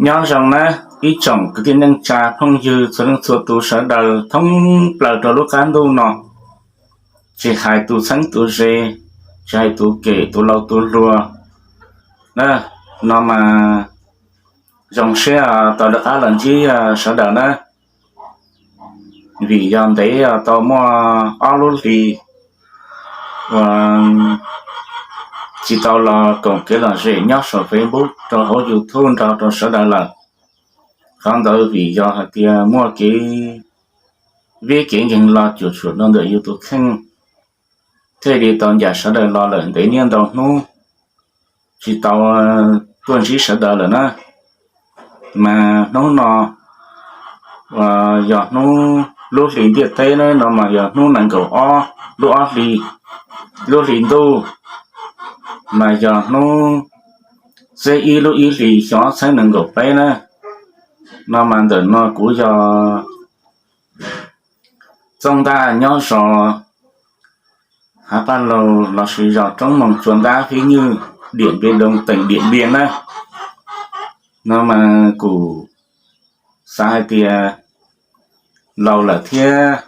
Nyob zoo na, ib tsoom kwv tij neej tsa phooj ywg txhua leej txhua tus sawv daws thoob plaws rau lub qab ntuj no, tsis hais tus txheeb tus ze, tsis hais tus kem tus laus tus hluas na, no mas zoo siab tau rov qab los ntsib sawv daws na. Vim yog ntev tau muaj ob lub hlis uas tsis tau los koom kev lom zem nyob saum Facebook rau hauv YouTube nrog rau sawv daws lawm. Qhov ntawd vim yog hais tias muaj kev vib kev nkeeg los cuam tshuam rau ntawm yus tus kheej, thiaj li tau ncaim sawv daws los lawm ntev niaj ntau hnub tsis tau tuaj ntsib sawv daws lawm na. Mas hnub no yog hnub lub hli ntiaj teb na, no mas yog hnub nees nkaum ob lub ob hli, lub hli ntuj, mas yog hnub xiab ib lub ib hlis xyoo ob txhiab nees nkaum peb na. No mas ntawm no kuv yog Txooj Ntaj nyob zos Hav Paj Laug lossis zos Roob Moos Tsua Ntab Fib Nywj, Diam Npias Doo, teem Diam Npias na. No mas kuv xav hais tias laus lawm thiab,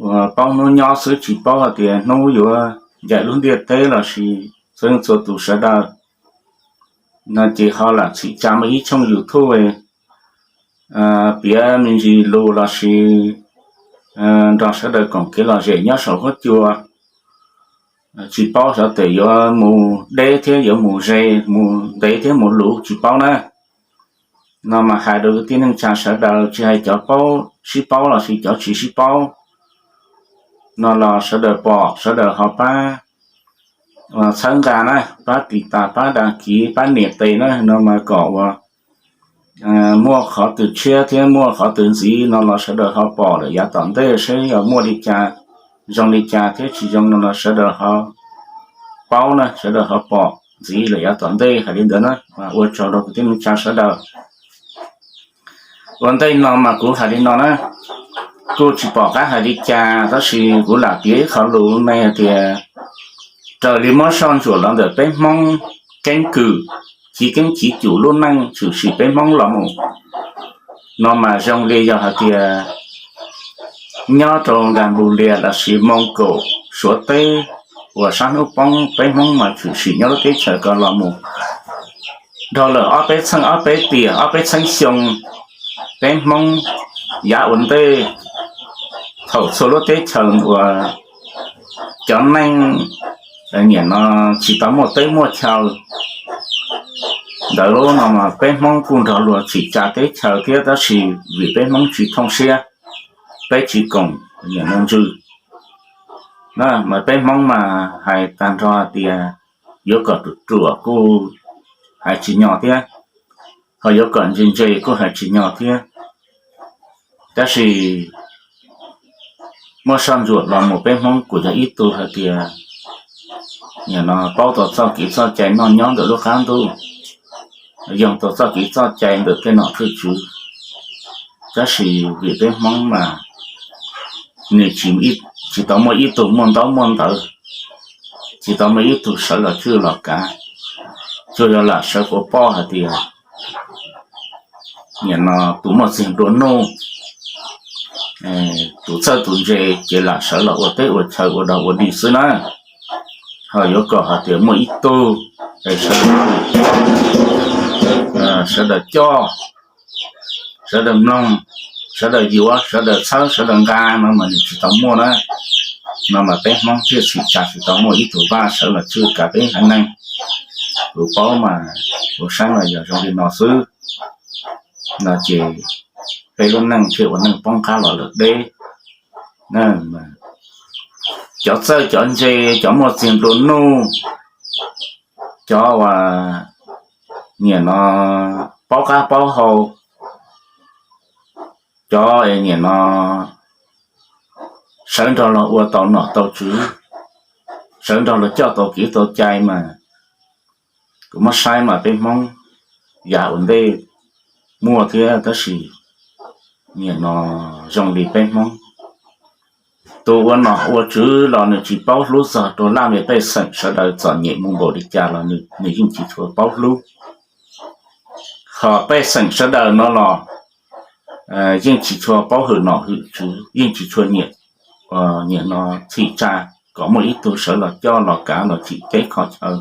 uas paub hnub nyob xwb tsis paub hais tias hnub yuav ncaim lub ntiaj teb lossis txhua leej txhua tus sawv daws, no ces ho lam txhim tsa muaj ib tshooj YouTube piav me ntsis lus lossis nrog sawv daws koom kev lom zem nyob saum huab cua. Tsis paub xyov tes yuav mus deb thiab yuav mus ze, mus ntev thiab mus luv tsis paub na. No mas hais rau kwv tij neej tsa sawv daws, tsis hais cov paub sib paub lossis cov tsis sib paub, no los sawv daws pom sawv daws ho pab txhawb nqa na, pab tiv tas, pab dag kiv, pab nias tes na, no mas kom uas muaj qhov twg tshiab thiab muaj qhov twg ntxiv no los sawv daws ho pom lawm yav tom ntej seb yog muaj li cas, zoo li cas thiab tsis zoo no los sawv daws ho paub na, sawv daws ho pom ntxiv lawm yav tom ntej. Hais li ntawd na, ua tsaug rau kwv tij neej tsa sawv daws. Ua ntej no mas kuv hais li no na, kuj tsis pom qab hais li cas tab sis kuv lam piav ib qho lus me hais tias raws li muab soj ntsuam los ntawm peb Hmoob keeb kwm, chiv keeb chiv cum lub neej tshwm sim peb Hmoob los mus, no mas zoo li yog hais tias nyob rau Cambodia lossis Moos Kaum, Suav teb uas sab hnub poob, peb Hmoob mas tshwm sim nyob lub teb chaws ko los mus dhau lawm ob peb txheej, ob peb tiam, ob peb txheeb xyoo. Peb Hmoob yav ua ntej, thaum txhua lub teb chaws uas cov neej niam no tsis tau muaj teb muaj chaw ntawd no mas peb Hmoob kuj nrog luag txhim tsa teb chaws thiab tab sis vim peb Hmoob tsis thooj siab, peb tsis koom niam no ntsws na, mas peb Hmoob mas hais tag nrho tias yuav kom ruam ruam kuj hais tsis nyog thiab, ho yuav kom ntse ntse kuj hais tsis nyog thiab. Tab sis muab soj ntsuam los mus peb Hmoob kuj yog ib tug hais tias nim no paub tau txoj kev txoj cai noj nyob ntawm lub qab ntuj, yoog tau txoj kev txoj cai ntawm tej nom tej tswv. Tab sis vim peb Hmoob mas nws tsis tau muaj ib tug muaj ntaub muaj ntawv, tsis tau muaj ib tug sawv los tswj los kav, tsuas yog lam sawv quas poj hais tias nim no tus muaj txiag nplua nuj, tus txawj tus ntse ces lam sawv los ua teb ua chaw ua dog ua dig xwb na. Ho yuav kom hais tias muaj ib tug sawv daws coj, sawv daws mloog, sawv daws yuav, sawv daws txhawb, sawv daws nqa no mas nws tsis tau muaj na. No mas peb Hmoob thiaj txhim tsa tsis tau muaj ib tug vaj sawv los tswj kav peb haiv neeg. Kuv paub mas kuv saib mas yog zoo li no xwb, no ces peb lub neej thiaj ua neej poob qab los lawm deb. Cov txawj cov ntse, cov muaj txiag nplua nuj, cov uas nim no paub qab paub hau, cov nim no sawv nrog luag ua tau nom tau tswv, sawv nrog luag coj tau kev tau cai mas kuv muab saib mas peb Hmoob yav ua ntej muaj thiab tab sis nim no zoo li peb Hmoob tus ua nom ua tswv los nws tsis paub hlub txog rau laj mej pej xeem sawv daws txom nyem mus npaum li cas los nws yeej tsis tshua paub hlub. Thaum pej xeem sawv daws no los yeej tsis tshua paub hwm nom hwm tswv, yeej tsis tshua nyiam, nyiam no txhim tsa kom muaj ib tug sawv los coj los kav los tsim teb kho chaw,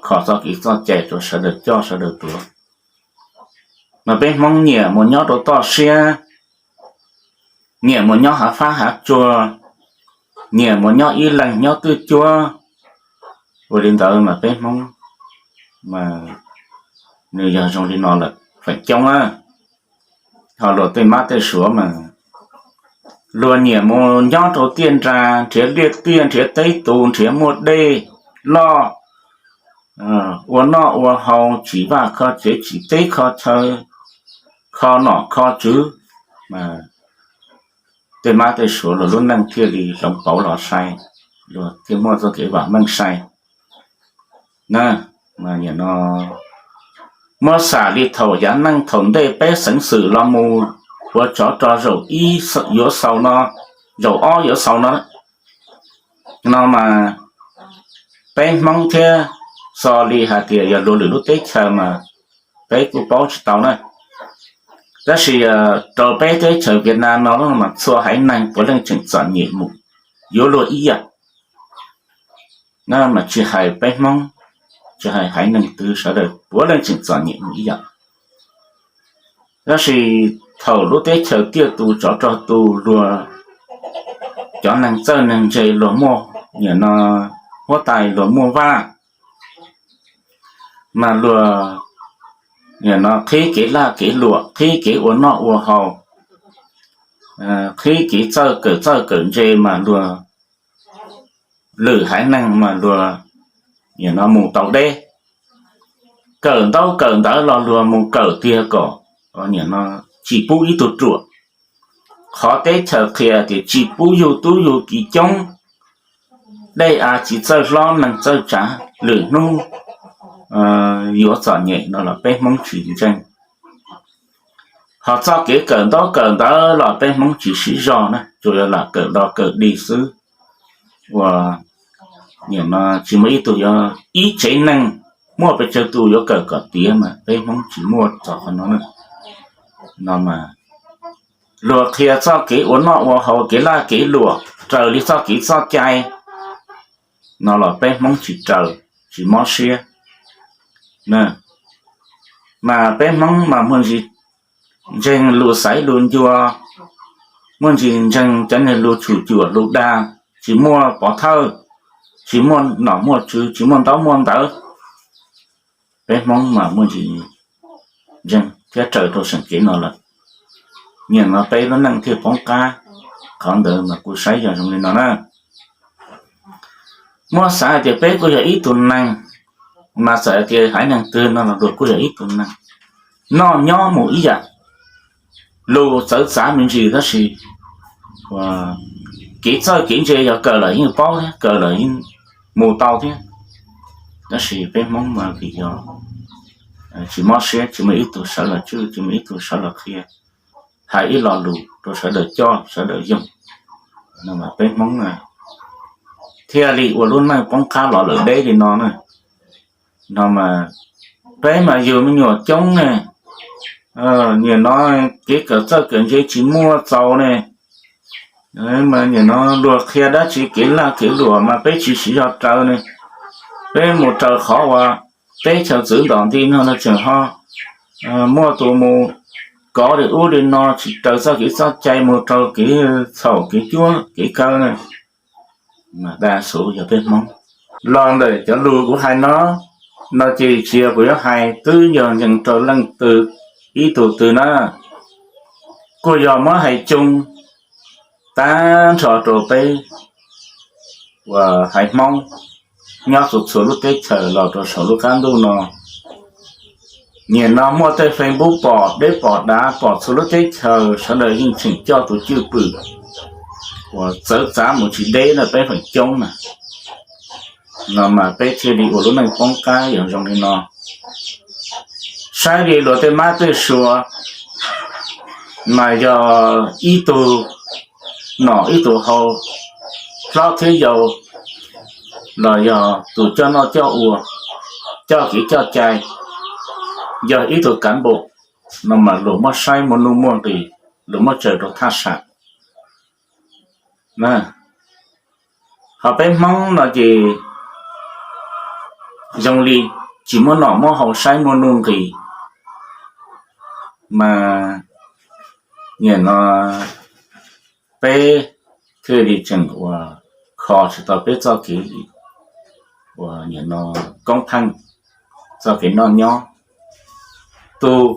kho txoj kev txoj cai rau sawv daws coj sawv daws tuav. Mas peb Hmoob nyiam mus nyob rau toj siab, nyiam mus nyob hav fab hav tsuag, nyiam mus nyob ib leeg nyob twj cuab. Ua li ntawd mas peb Hmoob mas nws yog zoo li no lawm feem coob na. Ho luag tej mab tej suav mas luag nyiam mus nyob rau tiaj nra, nrhiav liaj tiaj, nrhiav teb tus, nrhiav muaj dej loj, ua noj ua haus, tsim vaj kho tsev, tsim teb kho chaw, kho nom kho tswv. Mas tej mab tej suav luag lub neej thiaj li hloov pauv los sai, luag thiaj muaj txoj kev vam meej sai na. Mas nim no muab xam li thaum yav neej thaum ntej peb xeev xwm los mus ua tsov rog zaum ib yuav xaus no, zaum ob yuav xaus no, no mas peb Hmoob thiab xo li hais tias yog luag lwm lub teb chaws mas peb kuj paub tsis tau na. Tab sis rau peb teb chaws Vietnam no mas txhua haiv neeg puav leej tseem txom nyem mus yuav luag ib yam. Na mas tsis hais peb Hmoob, tsis hais haiv neeg twg sawv daws puav leej tseem txom nyem mus ib yam. Tab sis thaum lub teb chaws tiaj tus tsov rog tus luag, cov neeg txawj neeg ntse luag muaj, nim no huab tais luag muaj vaj, mas luag nim no qhib kev laj kev luam, qhib kev ua noj ua haus, qhib kev txawj kawm txawj kawm ntse mas luag, lwm haiv neeg mas luag nim no mus tau deb. Kawm ntaub kawm ntawv los luag mus kawm tiag kom nim no tsis pub ib tug ruam. Qhov teb chaws qhia tias tsis pub yug tub yug kiv coob, dej av tsis txawj hlob neeg txawj tsav, lwm hnub yuav txom nyem no los peb Hmoob tsis ntseeg. Ho txoj kev kawm ntaub kawm ntawv los peb Hmoob tsis siv zog na, tsuas yog lam kawm do kawm dig xwb. Ua nim no tsis muaj ib tug yuav, ib tsev neeg muaj pes tsawg tus yuav kawm kom tiav mas peb Hmoob tsis muaj txog qhov no na. No mas luag qhia txoj kev ua noj ua haus, kev laj kev luam raws li txoj kev txoj cai, no los peb Hmoob tsis raws, tsis mob siab. Mas peb Hmoob mas muaj ntsis ntseeg lus xaiv lus ncua, muaj ntsis ntseeg cov neeg lus tshum cuam lus dag, tsis muaj pov thawj, tsis muaj nom muaj tswv, tsis muaj ntaub muaj ntawv. Peb Hmoob mas muaj ntsis ntseeg thiab raws rau seem kev no lawm, nim no peb lub neej thiaj poob qab. Qhov ntawd mas kuv saib yog zoo li no na. Muab xav hais tias peb kuj yog ib tug neeg, mas txawm hais tias haiv neeg twg no los luag kuj yog ib tug neeg, noj nyob mus ib yam, lus txawv txav me ntsis tab sis kev txawj kev ntse yog kawm lawm yeej paub thiab, kawm lawm yeej mus tau thiab. Tab sis peb Hmoob mas vim yog tsis mob siab, tsis muaj ib tug sawv los tswj, tsis muaj ib tug sawv los qhia, hais ib lo lus rau sawv daws coj sawv daws yoog, peb Hmoob thiaj li ua lub neej poob qab los lawm deb li no na. No mas peb mas yug me nyuam coob ne, nim no kev kawm txawj kawm ntse tsis muaj txaus ne, mas nim no luag qhia dab tsi kev laj kev luam mas peb tsis siv zog raws ne. Peb mus raws qhov uas teb chaws txwv ntom nti no no tseem ho muaj tus mus kov li ub li no tsis raws txoj kev txoj cai, mus raws kev txhaum kev cuab kev kaw na. Mas daj xu yog peb Hmoob. Los ntawm cov lus kuv hais no, no ces tsis yog kuv yuav hais twb yog ntseeg rau leej twg ib tug twg na, kuj yog muab hais coo tag nrho rau peb uas haiv Hmoob nyob txhua txhua lub teb chaws los rau saum lub qab ntuj no. Nim no muaj tej Facebook pom deb pom dav pom txhua lub teb chaws sawv daws yeej tseem coj tus cwj pwm uas txawv txav mus tsis deb na peb feem coob na. No mas peb thiaj li ua lub neej poob qab yog zoo li no. Saib li luag tej mab tej suav mas yog ib tug nom ib tug haus, hlob thiab yau, los yog tus coj noj coj ua, coj kev coj cai, yog ib tug kav npaum no mas luag muab saib muaj nuj muaj nqis, luag muab tsaws rau thaj sam na. Ho peb Hmoob no ces zoo li tsis muaj nom muaj haus saib muaj nuj nqis mas nim no peb thiaj li tseem uas kho tsis tau peb txoj kev uas nim no koob pheej txoj kev noj nyob. Tus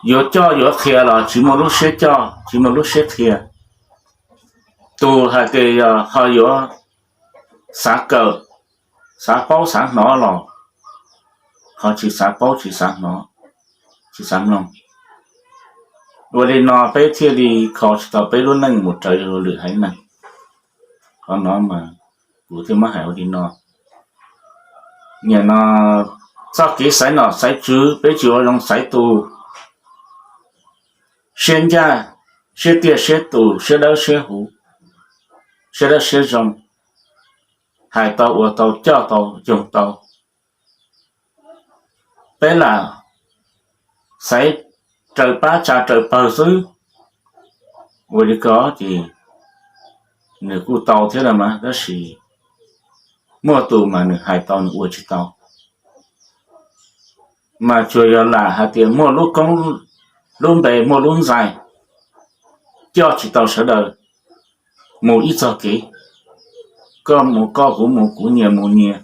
yuav coj yuav qhia los tsis muaj lub siab coj tsis muaj lub siab qhia. Tus hais tias yog ho yuav xav kawm, xav paub xav hnov los ho tsis xav paub tsis xav hnov, tsis xav mloog. Ua li no peb thiaj li kho tsis tau peb lub neej mus raws lwm haiv neeg. Qhov no mas kuv thiaj muab hais ua li no. Nim no txoj kev xaiv nom xaiv tswv peb tsis ua zoo xaiv tus siab ncaj, siab tiaj siab tus, siab dawb siab huv, siab dawb siab zoo, hais tau ua tau coj tau yoog tau. Peb lam xaiv raws pab tsa raws pawg xwb. Ua li ko ces nws kuj tau thiab los mas tab sis muaj tus mas nws hais tau nws ua tsis tau. Mas tsuas yog lam hais tias muaj lub koob lub npe muaj lub ntxaij coj tsis tau sawv daws mus ib txog kev, koj mus koj kuv mus kuv nyias mus nyias,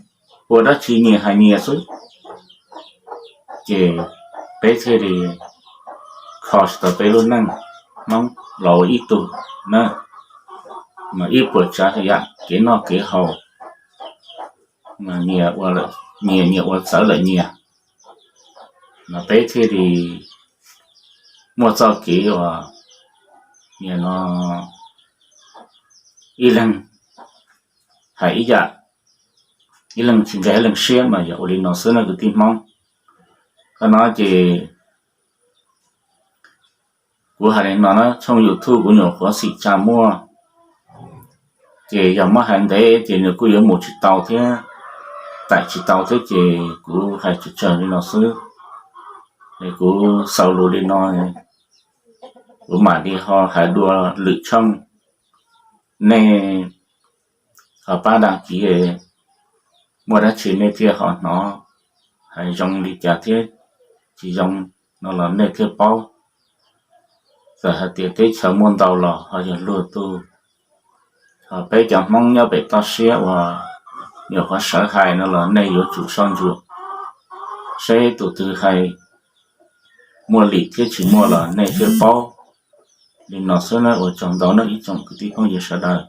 ua dab tsi nyias hais nyias xwb. Ces peb thiaj li kho tsis tau peb lub neej Hmoob los ua ib tug na, mas ib puas tsav yam kev noj kev haus, nyias nyias ua txawv lawm nyias, mas peb thiaj li muaj txoj kev uas nim no ib leeg hais ib yam, ib leeg tsis nkag ib leeg siab mas yog ua li no xwb na kwv tij Hmoob. Qhov no ces kuv hais li no na, tshooj YouTube kuv nyuam qhuav xim tsa muaj, ces yog muab hais ntev ces nws kuj yuav mus tsis tau thiab, taim tsis tau thiab ces kuv hais tsawg tsawg li no xwb. Es kuv xaus lus li no, kuv mam li ho hais dua lwm tshooj, nej ho pab dag kiv, muaj dab tsi nej thiaj ho hnov, hais zoo li cas thiab tsis zoo no los nej thiaj paub. Txawm hais tias teb chaws muaj ntau los ho yog luag tug, ho peb cov Hmoob nyob pem toj siab uas nyuam qhuav sawv hais no los nej yuav tsum soj ntsuam, seb tus twg hais muaj lim thiab tsis muaj los nej thiaj paub. Li no xwb na, ua tsaug ntau nawb ib tsoom kwv tij phooj ywg sawv daws.